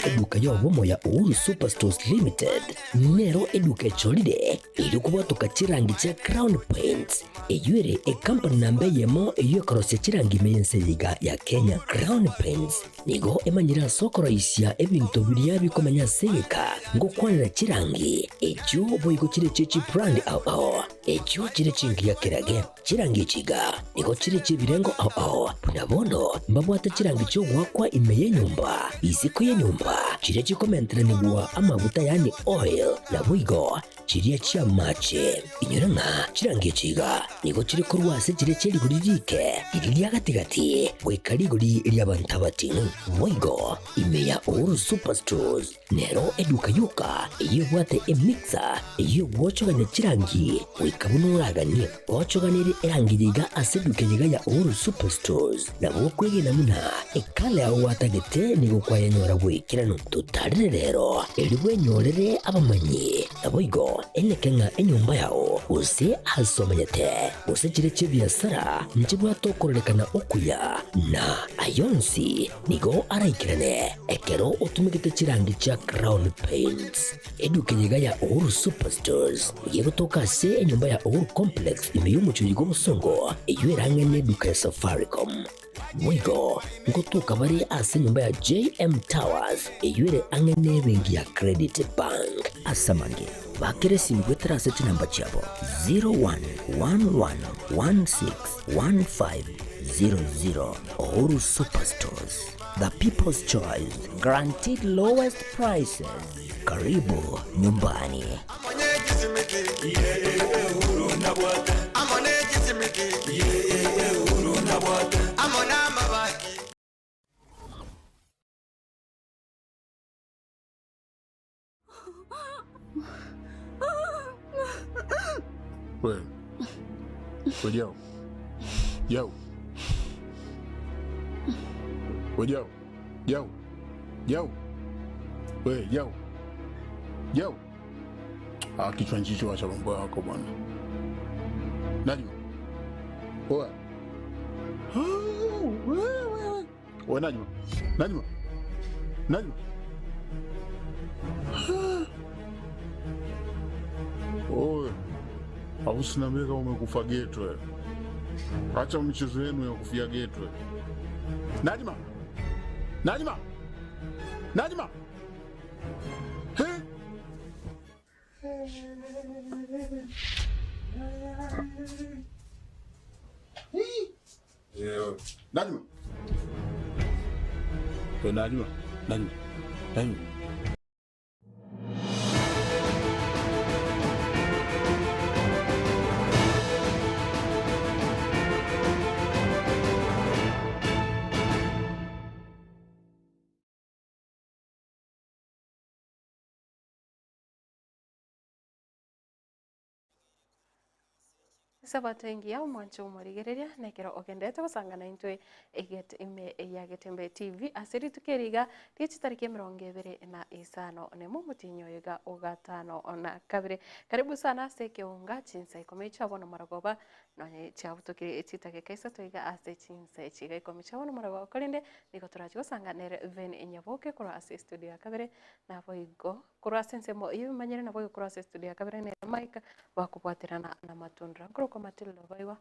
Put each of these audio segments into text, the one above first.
Eduka y'obomo ya Uhuru Superstores Limited nero eduka echorire erio kobwatoka chirangi chia Crown Paints, eyio ere ekampani namba eyemo eyio ekorosia chirangi ime y'ense eye iga ya Kenya. Crown Paints nigo emanyire ase okoroisia ebinto biria bikomenya ase egeka ngokwanera chirangi echio boigo chire chie chibrand ao ao echio chire chingiya kerage. Chirangi echi iga nigo chire chi'ebirengo ao ao, buna bono mbabwate chirangi chi'ogoakwa ime y'enyomba, isiko y'enyomba, chiria chikomenteranigwa amaguta yaani oil, naboigo chiria chi'amache. Inyora ng'a chirangi echi iga nigo chire korwa ase chiria chie rigori riike, riria ria gati-gati, goika rigori ri'abanto abating'u. Boigo ime ya Uhuru Superstores Nero eduka yoka eyio ebwate emixer eyio egwochogania chirangi goika buna oraganie. Gochoganerie erangi eye iga ase eduka eye iga ya Uhuru Superstores nabo okwegena buna ekala yao gwatagete nigo kwayenyora bw'ekeranu. Totarere rero erio bwenyorere abamanyi naboigo eneke ng'a enyomba yao gose ase omenyete gose chire chi'ebiasara nchibwate okororekana okuya na ayonsi Nigo araikerane ekero otumegete chirangi chia Crown Paints. Eduka eye iga ya Uhuru Superstores nigo egotoka ase enyomba ya Uhuru Complex ime y'omochie oyo bw'obosongo eyio ere ang'e n'eduka ya Safaricom. Boigo ngotoka bare ase enyomba ya JM Towers eyio ere ang'e n'ebenki ya Credit Bank. Ase amange, bakera esimi goetera ase chinamba chiabo 0111161500. Uhuru Superstores, the people's choice, guaranteed lowest prices. Karibu nyumbani. We. We Jau. Jau. We Jau. Jau. Jau. We Jau. Jau. Ah, kichwa nchicho acha mambo yako bwana. Najma. Oa. Oh, we, we, we. We Najma. Najma. Najma. Oe. Au usiniambie kama umekufa geto wewe. Acha michezo yenu ya kufia geto. Najma. Najma. Najma. He? Najma. We Najma. Najma. Najma. Esabato engiya omwanche omorigereria, na ekero ogenderete gosangana intwe eget ime ya Getembe TV ase rituko eri iga rie chitariki emerongo ebere na isano nemo omotienyi oyo iga o gatano na kabere. Karibu sana ase ekeunga chinsa ikomi chia bono marogoba nonye chiabutokire chidakika isato iga ase chinsa echi iga ikomi chia bono marogoba korende nigo torachi gosanga nere Ven Nyaboke korwa ase estudio ya kabere naboigo Korwa ase ensemo y'ebimanyire naboigo korwa ase estudio ya kabere nere Mike bakobwaterana namatundra. Nkorokwa Matilda Obaigwa,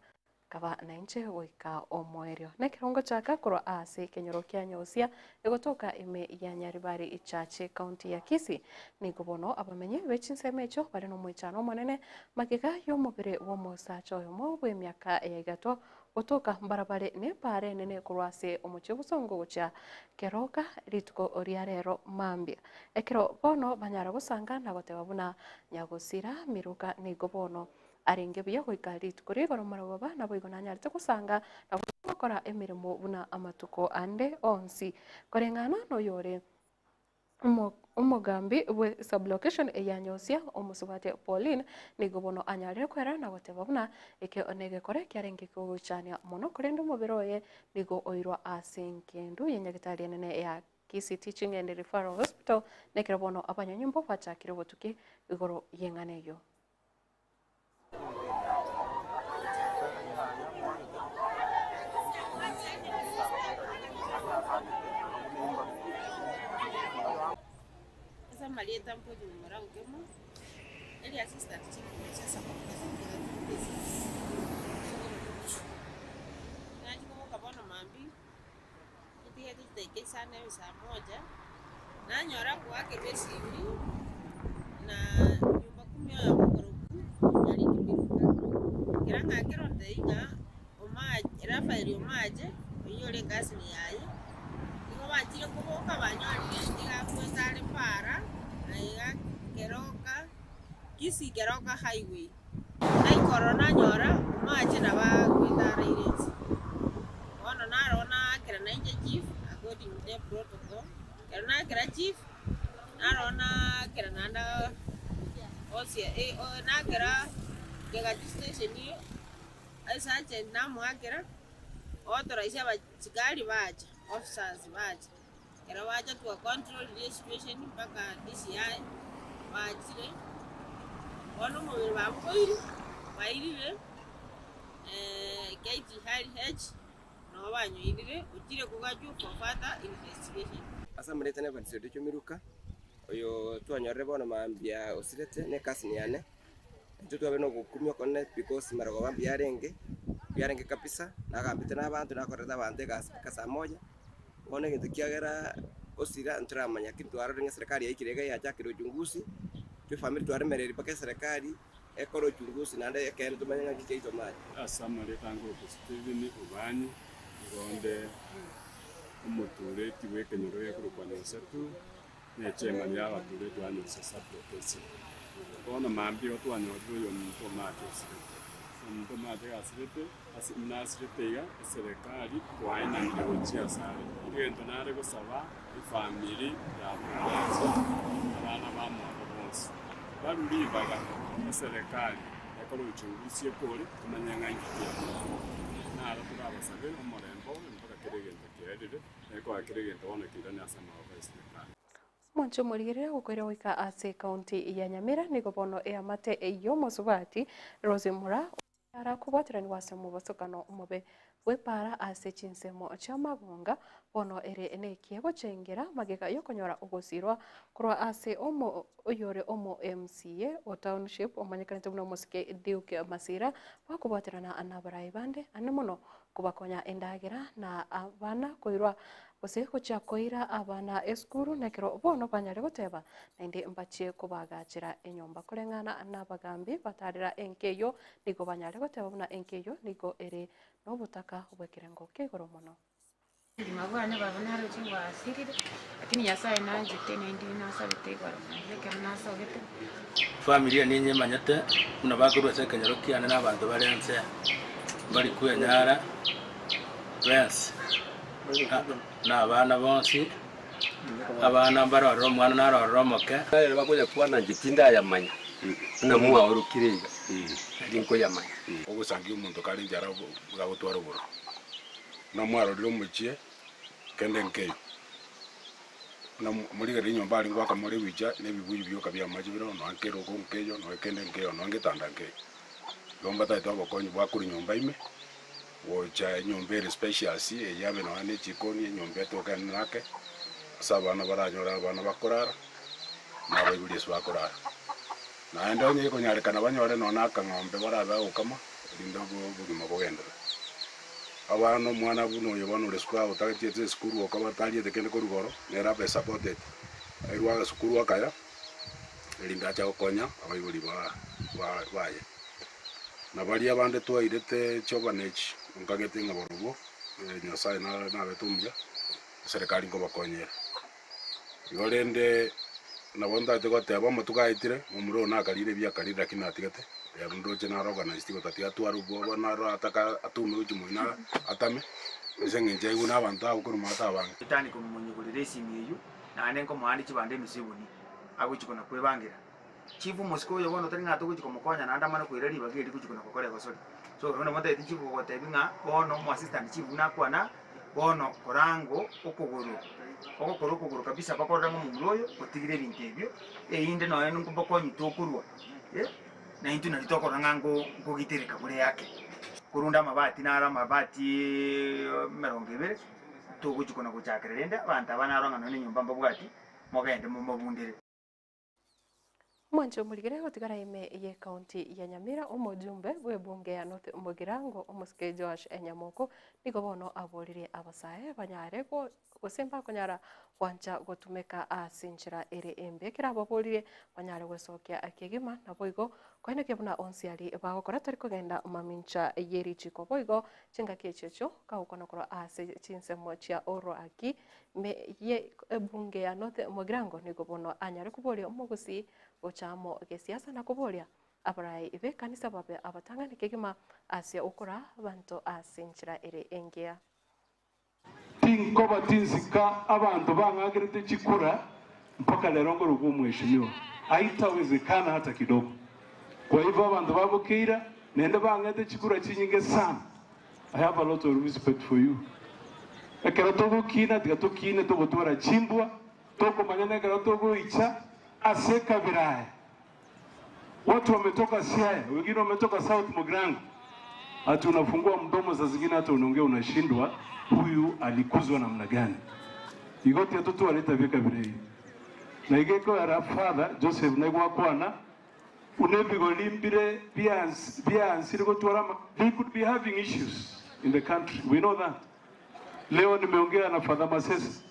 nkaba nainche goika omoerio. Nekero ngochaka korwa ase ekenyoro kia Nyosia egotoka ime ya Nyaribari Chache county ya Kisii, nigo bono abamenyi be chinsemo echio bare nomoichano omonene magega y'omobere bw'omosacha oyomo bw'emiaka ya igatwa Gotoka mbarabare nepaara enene korwa ase omochie obosongo gochia keroka rituko ria rero mambia. Ekero bono banyara gosanga na goteba buna nyagosira miruka nigo bono arenge buya goika rituko ria igoro marogoba naboigo nanyarete gosanga na gokora emeremo buna amatuko ande onsi koreng'ana noyore Omogambi bwe sublocation eya Nyosia, omosubati Pauline, nigo bono anyarire kwera na goteba buna ekio negekore kiarenge kiogoichania mono korende omobere oye nigo oirwa ase engendu ye nyagitari enene ya Kisii Teaching and Referral Hospital nekero bono abanyanyimbo bachakire obotuki igoro yeng'ana eyio. amarieta mpori momura okemo, eri assistant chief gochia sub-county Nachia koboka bono mambia, totigete chidaika isano ebe saa moja, nanyora ngoakerwa esimi na nyumba kumi oyomo okorokwa Nyariki Miruka. Ekero ng'akera ontebia ng'a Omache Raphael Omache, oyio ore ecousin yaye, nigo bachire koboka banyorire nigo akwete are para, aiga Keroka, Kisii Keroka highway. Naika ororo nanyora omache nabo akwete araire inse. Bono naro naakera nainche chief according to the protocol, ekero naakera chief, naro naakera naende osia naakera Kegati station esergeant namoakera, otoraisia abasikari bacha, officers bacha. Ekero bacha twa control esituation mpaka DCI bachire, bono omobere babokoire, bairire KTRH nabo banyoirire, ochire kogachwa for further investigation. Ase amarieta n'Evanisi Odicho Miruka, oyo twanyorire bono mambia osirete ne ecousin yane, intwe twabeire na ogokumia okonene because marogoba mbuya arenge, mbuya arenge kabisa, nagambete na abanto, nakorerete abanto egasi mpaka saa moja. Bono egento kiagera osira ntoramanya ki twarorire ng'a eserekari yaikire iga yachakire uchunguzi, intwe efamiri twaremereiri mpaka eserekari ekore uchunguzi naende ekeene tomanye ng'a nki kiaitwa mache. Ase amarieta angoruka Stephen Obanyi, nigo onde omotureti bw'ekenyoro gekorokwa Nyosetu, na echairman ya abatureti ba Nyose sub-location. Bono mambia igo twanyorire oyominto omache osirete. Omonto omache gasirete, ase buna asirete iga, eserekari twaenanire gochia asare. Egento nare gosaba efamiri ya Omache, abana bamwabo bonsi, barue ribaga eserekari ekore uchunguzi ekore, tomanye ng'a inki kiabeire. Naro torabasabere omorembe obe mpaka kera egento kiaerire, nekoa kera egento bono keirane ase amaboko y'eserekari. Omonche omorigereria gokoira goika ase ekaunti ya Nyamira nigo bono eamate y'omosubati Rose Mura arakobwateranigwa ase omobosokano omobe bw'epaara ase chinsemo chi'amagonga bono ere nekiego chengera magega yokonyora ogosirwa korwa ase omo oyore omo MCA o township omanyekanete buna omosike Duke Masira bakobwaterana nabarai bande ane mono kobakonya endagera na abana koirwa gose gochia koira abana esukuru nekero bono banyare goteba naende mbachie kobagachera enyomba koreng'ana nabagambi batarera enka eywo nigo banyare goteba buna enka eywo nigo ere nobotaka bw'ekerengo kia igoro mono. Obogima bwane baba naroche bwasirire, lakini Nyasaye nanchete naende nasabete igoro naende ekero nasogete. Familia ninye emanyete buna bakorwa ase ekenyoro kiane na abanto bare nse mbari kwenyara bensi na abana bonsi, abana mbarorere omwana narorere omoke. Nere bakoyakwana inche tindayamanya, buna mwaorokire iga, nari nkoyamanya. Ogosangia omonto kare enchara gagotwara obororo, buna mwarorire omochie kende nkeiyo, buna morigereria enyomba aria ngoaka more ebicha na ebibuyu bioka bi'amache bire nonya nkerogo nkeiyo, nonya kende nkeiyo, nonya ngetanda nkeiyo. Igo mbatagete obokonyi bwa korwa nyomba ime. Gocha enyomba ere spacious, eyio abe nonya ne chikoni, enyomba etoke anene ake, ase abana baranyore abana bakorara, na abaibori ase bakorara. Naende onye ekonyarekana banyore nonya na akang'ombe barabe agokama, erinde obogima bogenderere. Abana omwana buna oyo bono ore sukuru agotagetiete esukuru okoba tariete kende korwa igoro, nere abe supported, airwe agasukuru akaya, erinde ache gokonya abaibori ba baye. Na baria bande twairete chiorphanage, nkagete ng'a barobwo Nyasaye nabete omuya, eserekari nkobakonyera. Igo rende nabo ntagete goteba amatuko aetire, momura oyo nakarire ebi akarire lakini natigete, rero ndoche naro organized gotatiga atware obwoba naro ataka atume gochia moino atame, ase eng'encho aigwe na abanto abwo korwa maate abange. Etani komonyegorera esimi eyio, naende nkomoa chibando emesibuni, agochia kona kwebangera. Chief omosike oyo bono tari ng'a togochia komokonya naende amane koira ribaga eri gochia kona gokora egosori. So bono motebeti chief ogotebi ng'a bono omo assistant chief buna akwana, bono korango okogoro, ogokora okogoro kabisa mpaka orore ng'a omomura oyo otigire ebinto ebio, erinde nonya nkobokonyi tokorwa eh, naintwe nari tokorora ng'a nko nkogitereka bore ake. Korende amabati naro amabati emerongo ebere, togochia kona gochakera rende abanto aba naro ng'a nonya enyomba mbabwati, mogende momobundere. Omwancho omorigere gotigara ime y'ecounty ya Nyamira, omojumbe bw'ebunge ya North Mugirango omosike Joash Nyamoko nigo bono aborire abasae banyare gose mbakonyara gwancha gotumeka ase enchera ere embe. Ekero ababorire banyare gwesokia kegima naboigo koenekia buna onsi aria bagokora tari kogenda mamincha ye richiko. Boigo chingaki echio echio kagokwana korwa ase chinsemo chia oroaki ime ye ebunge ya North Mugirango nigo bono anyare koboria omogusii gocha amo gesiasa na koboria abarai b'ekanisa babe abatang'ani kegima ase okora abanto ase enchera ere engiya. Tinkoba tinsika abantu bang'akerete chikura mpaka lero ngorokwa omheshimiwa, haitawezekana hata kidogo. Kwa hivyo abantu babokeira nende bang'ete chikura chinyinge sana, I have a lot of respect for you. Ekero togokina tiga tokine togotwara chimbwa, tokomanya ekero togoicha ase ekabira aya. Watu wametoka Siaya, wengine wametoka South Mugirango. Ati unafungua mdomo saa zingine hata unaongea unashindwa, huyu alikuzwa namna gani? Igoti atutu aleta vyeka vile na igeko ya father Joseph naigwakwana unebigolimbire byansire gotwara. They could be having issues in the country, we know that. Leo nimeongea na Father Masese,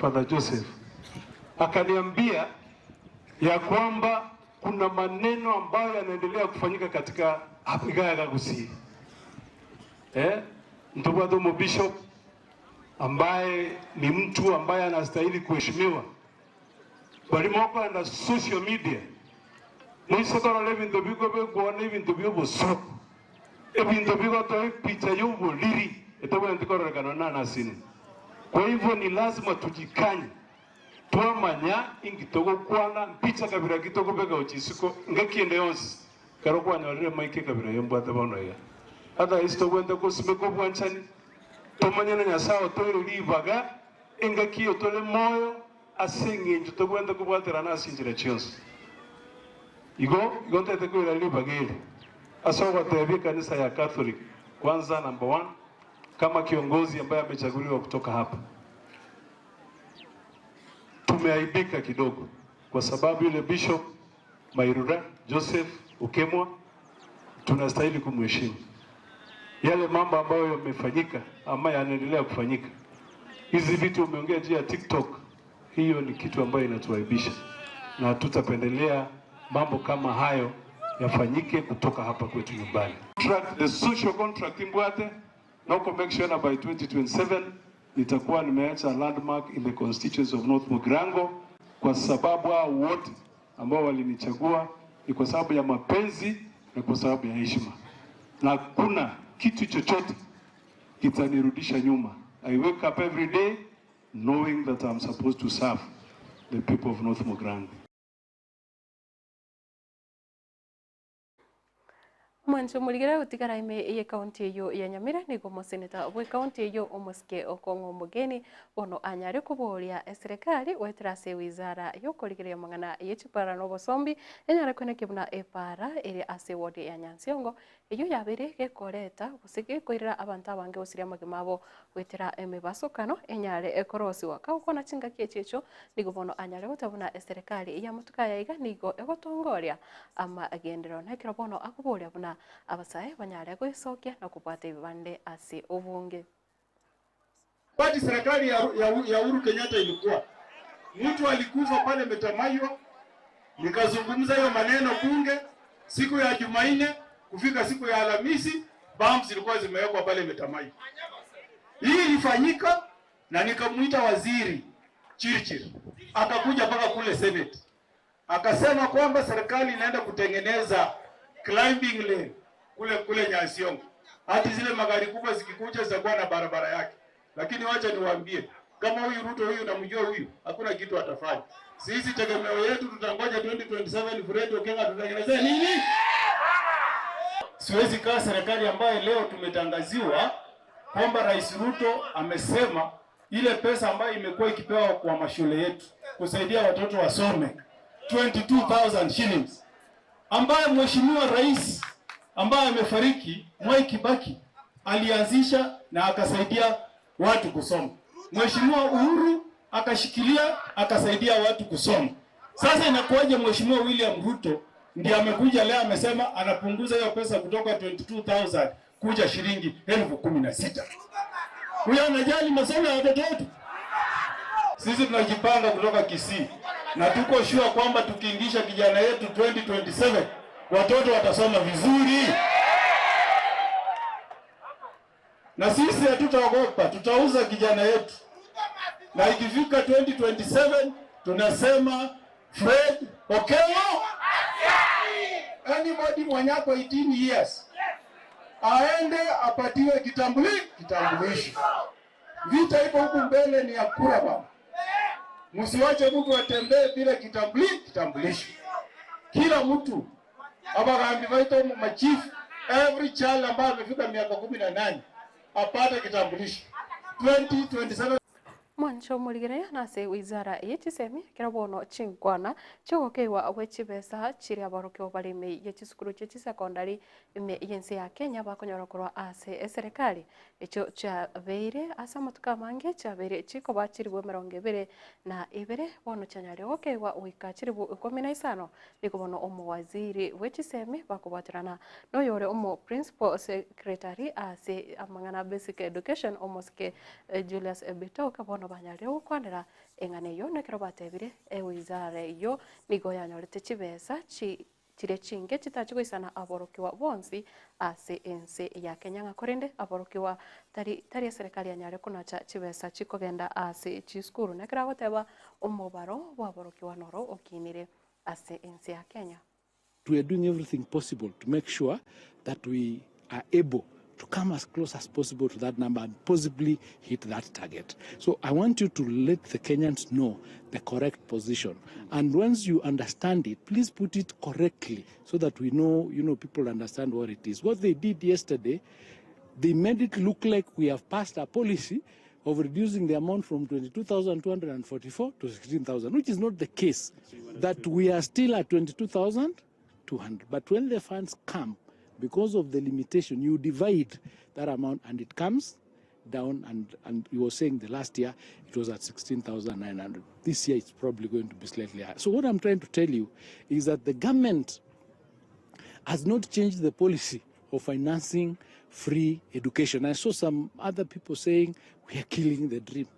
Father Joseph akaniambia ya kwamba kuna maneno ambayo yanaendelea kufanyika katika Afrika ya Gusii. Ntobwate bishop ambaye ni mtu ambaye anastahili kuheshimiwa barimoko na social media mwisokorora ebinto bigo bikuona ebinto by'obusuku ebinto bigotoa epicha y'oboliri etabwenereti kororekana nanasini. Kwa hivyo ni lazima tujikanye twamanya ingitogokwana mpicha kabira kitogobeka ochisiko ngakiende yonsi kero kwanyorire maike kabira yombwate bono iga hata isi togwente gosimeka obwanchani tomanye na Nyasaye otoire ribaga engaki otore moyo ase eng'encho togwente kobwaterana ase enchera chionsi igo igo ntete koira ribaga eri ase ogotebia ekanisa ya Catholic. Kwanza, number one, kama kiongozi ambaye amechaguliwa kutoka hapa, tumeaibika kidogo kwa sababu yule Bishop Mairura Joseph Okemwa tunastahili kumheshimu. Yale mambo ambayo yamefanyika ama yanaendelea kufanyika, hizi vitu umeongea juu ya TikTok, hiyo ni kitu ambayo inatuaibisha na hatutapendelea mambo kama hayo yafanyike kutoka hapa kwetu nyumbani. Contract, the social contract imbwate na uko make sure na by 2027 nitakuwa nimeacha landmark in the constituency of North Mugirango, kwa sababu hao wote ambao walinichagua ni kwa sababu ya mapenzi na kwa sababu ya heshima, na kuna kitu chochote kitanirudisha nyuma. I wake up every day knowing that I'm supposed to serve the people of North Mugirango. Mwancho murigere gutigara ime ye kaunti eyo ya Nyamira nigo moseneta bwe kaunti eyo omosike okong'o omogeni bono anyare koboria eserikali gwetera ase wizara yokorigereria mang'ana ye chipara na obosombi enyare kwenekia buna epara ere ase ward ya Nyansiongo eyo yabere gekoreta gose gekoirera abanto abange gosiria amagima abo gwetera emebasokano enyare ekorosiwa kagokwana chingaki echi echo nigo bono anyare goteba buna eserikali ya motuka yaiga nigo egotongoria amagenderero na ekero bono akoboria buna abasae banyare gwesokia na kobwata ebibande ase obonge. Wakati serikali ya Uhuru Kenyatta ilikuwa, mtu alikufa pale Metamayo, nikazungumza hiyo maneno bunge siku ya Jumanne, kufika siku ya Alhamisi bombs zilikuwa zimewekwa pale Metamayo. Hii ilifanyika na nikamuita waziri Chirchir, akakuja mpaka kule Senate akasema kwamba serikali inaenda kutengeneza climbing lane kule kule Nyasiongo, hati zile magari kubwa zikikuja zitakuwa na barabara yake. Lakini wacha niwaambie, kama huyu Ruto huyu namjua huyu, hakuna kitu atafanya. Sisi tegemeo yetu tutangoja 2027 Fred Okenga tutengenezee nini? Siwezi kaa serikali ambayo leo tumetangaziwa kwamba Rais Ruto amesema ile pesa ambayo imekuwa ikipewa kwa mashule yetu kusaidia watoto wasome 22,000 shillings, ambayo Mheshimiwa Rais ambaye amefariki Mwai Kibaki alianzisha na akasaidia watu kusoma. Mheshimiwa Uhuru akashikilia akasaidia watu kusoma. Sasa inakuwaje Mheshimiwa William Ruto ndiye amekuja leo amesema anapunguza hiyo pesa kutoka 22,000 kuja shilingi 16,000? Huyo anajali masomo ya watoto wetu? Sisi tunajipanga kutoka Kisii na tuko sure kwamba tukiingisha kijana yetu 2027 watoto watasoma vizuri, na sisi hatutaogopa, tutauza kijana yetu, na ikifika 2027 tunasema Fred Okello, anybody mwenye ako 18 years aende apatiwe kitambulisho. Vita iko huku mbele ni ya kura bwana. Msiwache mtu atembee bila kitambulisho. Kila mtu abagambi baito machifu, every child ambaye amefika miaka 18 apate kitambulisho 2027. Mwancho murigere nase wizara yechisemi kera bono chinkwana chigokewa gwe chibesa chiria aborokigwa bari ime ye chisukuru chie chisekondari ime yense ya Kenya bakonyora korwa ase eserikali echo chiabeire ase amatuko amange chiabeire chikoba chiribu 22 bono chianyarire gokewa goika chiribu 15 nigo bono omowaziri bwe chisemi bakobwaterana noyore omo principal secretary ase amang'ana basic education omosike Julius Bitoka bono banyarire gokwanera eng'ana eyo nekero batebire ewizara eyo nigo yanyorete chibesa chire chinge chitachigoisana aborokiwa bonsi ase ense ya Kenya ng'a korende aborokiwa tari tari eserikali yanyare konacha chibesa chikogenda ase chisukuru nekero agoteba omobaro bwa aborokiwa noro okinire ase ense ya Kenya. We are doing everything possible to make sure that we are able to come as close as possible to that number and possibly hit that target. So I want you to let the Kenyans know the correct position. And once you understand it, please put it correctly so that we know, you know, people understand what it is. What they did yesterday, they made it look like we have passed a policy of reducing the amount from 22,244 to 16,000, which is not the case. That we are still at 22,200. But when the funds come, because of the limitation, you divide that amount and it comes down. And you were saying the last year it was at 16,900. This year it's probably going to be slightly higher. So what I'm trying to tell you is that the government has not changed the policy of financing free education. I saw some other people saying we are killing the dream.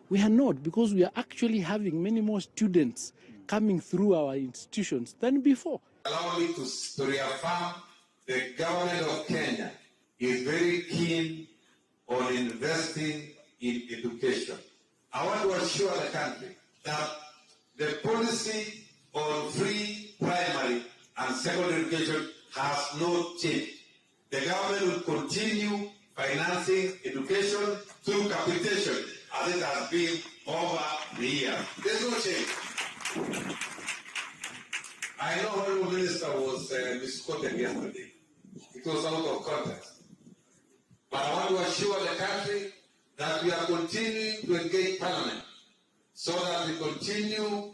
We are not, because we are actually having many more students coming through our institutions than before. Allow me to reaffirm the government of Kenya is very keen on investing in education. I want to assure the country that the policy on free primary and secondary education has not changed. The government will continue financing education through capitation as it has been over the years. There's no change. I know Honorable Minister was misquoted yesterday. It was out of context. But I want to assure the country that we are continuing to engage Parliament so that we continue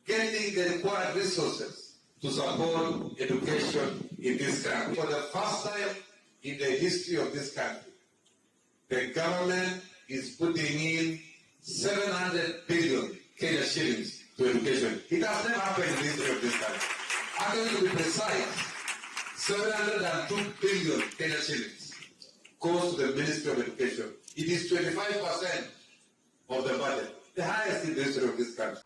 getting the required resources to support education in this country. For the first time in the history of this country, the government is putting in 700 billion Kenya shillings to education. It has never happened in the history of this country. Actually, to be precise, 702 billion Kenya shillings goes to the Ministry of Education. It is 25% of the budget, the highest in the history of this country.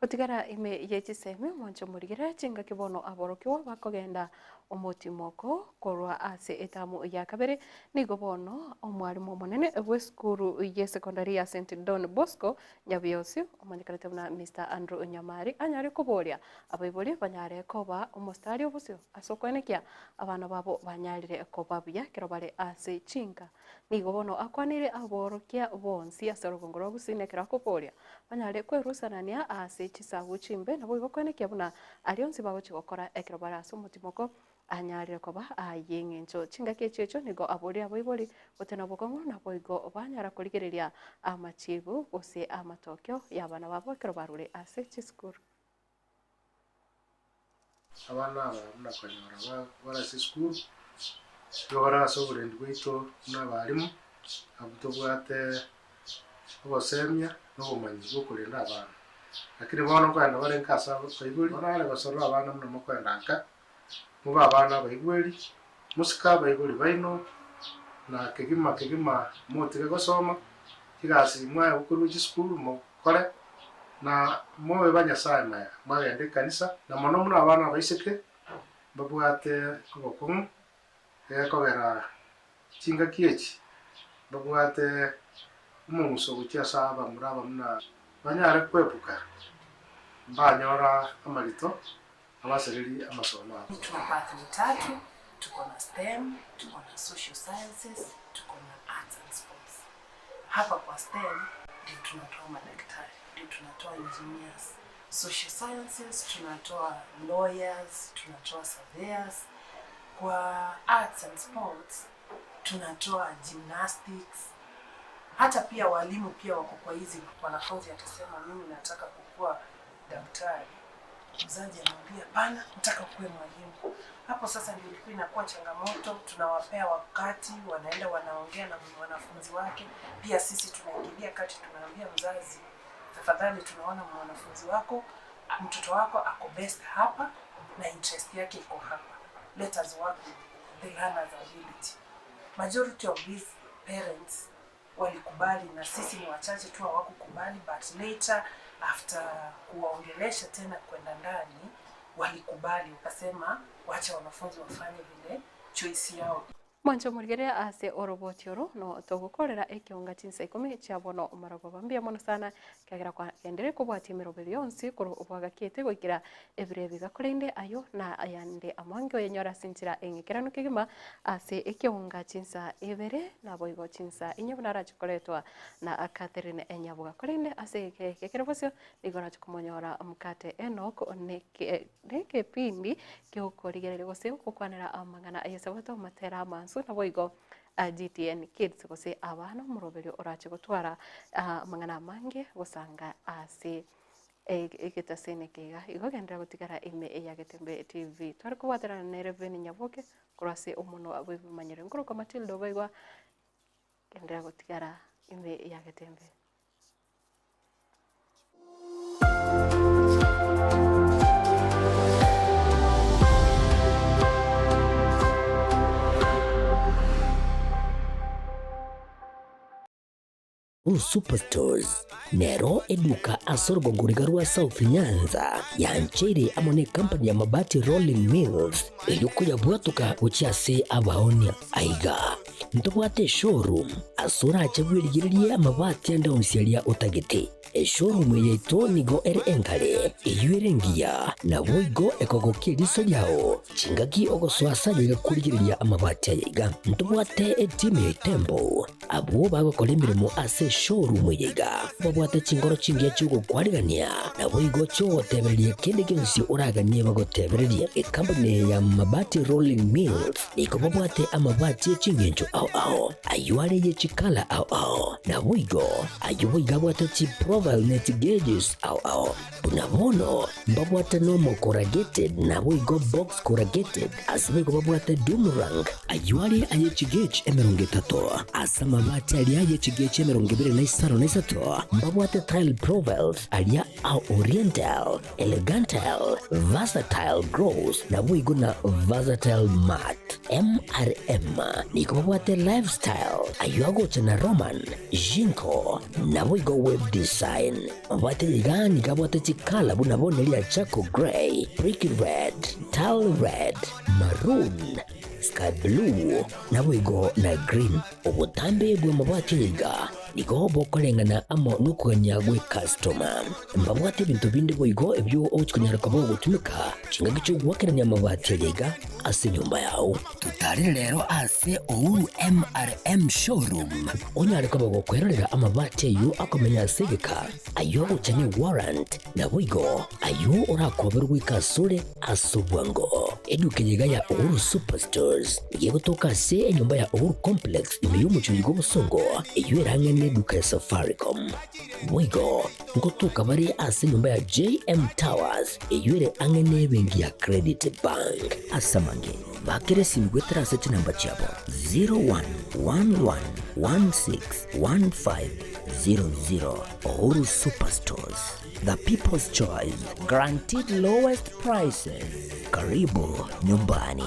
Gotigara ime yechisemi mwancho murigere chinga kibono aborokiwa bakogenda omotimoko korwa ase etamu ya kabere nigo bono omwarimu omonene bwe esukuru ye secondary ya St Don Bosco Nyabiosi omanyekanete buna Mr Andrew Nyamari anyare koboria abaibori banyare koba omostari obosio ase okwenekia abana babo banyarire koba buya kero bare ase chinka nigo bono akwanire aborokia bonsi ase orugongo rwa Gusii ekero akoboria banyare kwerusanania ase chisabu chimbe nabo igo kwenekia buna aria onsi bagochi gokora ekero bare ase omotimoko anyarire koba aye eng'encho chingaki echi echo nigo aboria abaibori gotena bokong'u nabo igo banyara korigereria amachibu gose amatokeo ya abana babo ekero barure ase chisukuru. Abana aba buna konyora bare ase esukuru, nigo bare ase oborendi bwaito buna abarimu, abwo tobwate obosemia na obomanyi bwa okorenda abana. Lakini bono nkoenda bare nka ase abaibori, bono are gosorora abana buna mokoenda nka, mobe abana abaigweri, mosike abaibori baino, na kegima kegima motige gosoma, chigasi mwaye gokorwa chisukuru mokore, na mobe ba Nyasaye maya, mwagenda ekanisa, na mono mono abana abaiseke mbabwate obokong'u, egekogera chingaki echi mbabwate omong'uso gochia ase abamura aba buna banyare kwebuka, mbanyora amarito abasereri amasomo abo. Tuna pathway tatu, tuko na STEM, tuko na social sciences, tuko na arts and sports. Hapa kwa STEM ndio tunatoa madaktari, ndio tunatoa engineers. Social sciences tunatoa lawyers, tunatoa surveyors. Kwa arts and sports tunatoa gymnastics. Hata pia walimu pia wako kwa hizi. Mwanafunzi atasema mimi nataka kukuwa daktari, mzazi anamwambia hapana, nataka kuwe mwalimu. Hapo sasa ndio ilikuwa inakuwa changamoto. Tunawapea wakati, wanaenda wanaongea na mwanafunzi wake. Pia sisi tunaingilia kati, tunaambia mzazi, tafadhali, tunaona mwanafunzi wako, mtoto wako ako best hapa na interest yake iko hapa, let us work with the learner's ability. Majority of these parents walikubali na sisi ni wachache tu hawakukubali, but later after kuwaongelesha tena kwenda ndani walikubali, wakasema wacha wanafunzi wafanye vile choice yao. Mwancho omorigereria ase oroboti oro no togokorera ekeonga chinsa ikomi chia bono omarogoba. Mbuya mono sana ekiagera kwagenderire kobwatia emeroberi yonsi korwa obwagakiete goikera ebiro ebi iga korende ayo na ayande amange oyenyore ase enchera eng'ekeranu kegima ase ekeonga chinsa ibere naboigo chinsa inye buna arache koretwa na Catherine Nyaboga. Korende ase eke ekero bosio nigo orache komonyora Mkate Enock neke nekepindi giokorigereria gose gokwanera amang'ana ayesabato amatera amansu naboigo GTN Kids gose abana omoroberio orache gotwara amang'ana amange gosanga ase egetaseni eke iga. Igo genderera gotigara ime ya Getembe TV. Tware kobwaterana nere Veni Nyaboke korwa ase omonwa bw'ebimanyero. Nkorokwa Matilda Obaigwa, genderera gotigara ime ya Getembe. Uhuru Superstores nero eduka ase orogongo riga rwa South Nyanza yancheire amo ne company ya Mabati Rolling Mills erio koyabwatoka gochia ase abaonia. Aiga ntobwate eshowroom ase orache bwerigererie amabati ande onsi aria otagete. Eshowroom eye yaito nigo ere enkare, eyio ere engiya, naboigo ekogokia eriso riao chingaki ogosoa ase aye iga korigereria amabati aya iga. Ntobwate etimu ya Itembo, abwo bagokora emeremo ase eshowroom eye iga, babwate chinkoro chingiya chi'ogokwarigania, naboigo chi'ogotebereria kende gionsi oraganie bagotebererie. Ecompany eye ya Mabati Rolling Mills nigo babwate amabati e chingencho ao ao, ayio are ye chikala ao ao, naboigo Ayio boigo abwate chiprofile ne chigeges ao ao. Buna bono mbabwate normal corrugated naboigo box corrugated, ase boigo babwate doom rank. Ayio are aye chigauge 30, ase amabati aria aye chigauge 25 mbabwate tile profiles aria a oriental, elegantal, versatile gloss naboigo na versatile matte. MRM nigo babwate lifestyle, ayio agocha na Roman, Jinko, naboigo web design. Mabwate iga nigo abwate chikala buna bono eria charcoal grey, brick red, tile red, maroon, sky blue, naboigo na green. Obotambe bw'amabati aya iga nigo bokoreng'ana amo nokogania gw'ecustoma. Mbabwate ebinto binde boigo ebio ogochia konyara koba ogotumeka chingaki chi'ogoakerania amabati aya iga ase enyomba yao. Totarere rero ase Uhuru MRM Showroom onyare koba gokwerorera amabati ayio akomenya ase egeka, ayio agocha ne warrant, naboigo ayio orakoberwe goika asore ase obwango. Eduka eye iga ya Uhuru Superstores nigo egotoka ase enyomba ya Uhuru Complex ime y'omochie oyo bw'obosongo, eyio ere ang'e neduka ya Safaricom. Boigo ngotoka bare ase enyomba ya JM Towers eyio ere ang'e nebenki ya Credit Bank. Ase amange, bakera esimi goetera ase chinamba chiabo 01111615. 00. Uhuru Superstores, the people's choice, guaranteed lowest prices. Karibu nyumbani.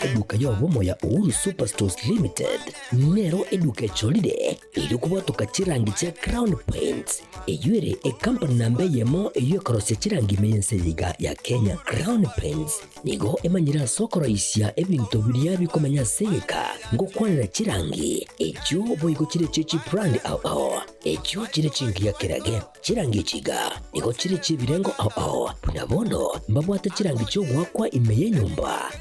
Eduka y'obomo ya Uhuru Superstores Limited nero eduka echorire erio kobwatoka chirangi chia Crown Paints eyio ere ecompany namba eyemo eyio ekorosia chirangi ime y'ense eye iga ya Kenya. Crown Paints nigo emanyire ase okoroisia ebinto biria bikomenya ase egeka ngokwanera chirangi echio boigo chire chie chibrand ao ao echio chire chingiya kerage. Chirangi echi iga nigo chire chi'ebirengo ao ao, buna bono mbabwate chirangi chi'ogoakwa ime y'enyomba.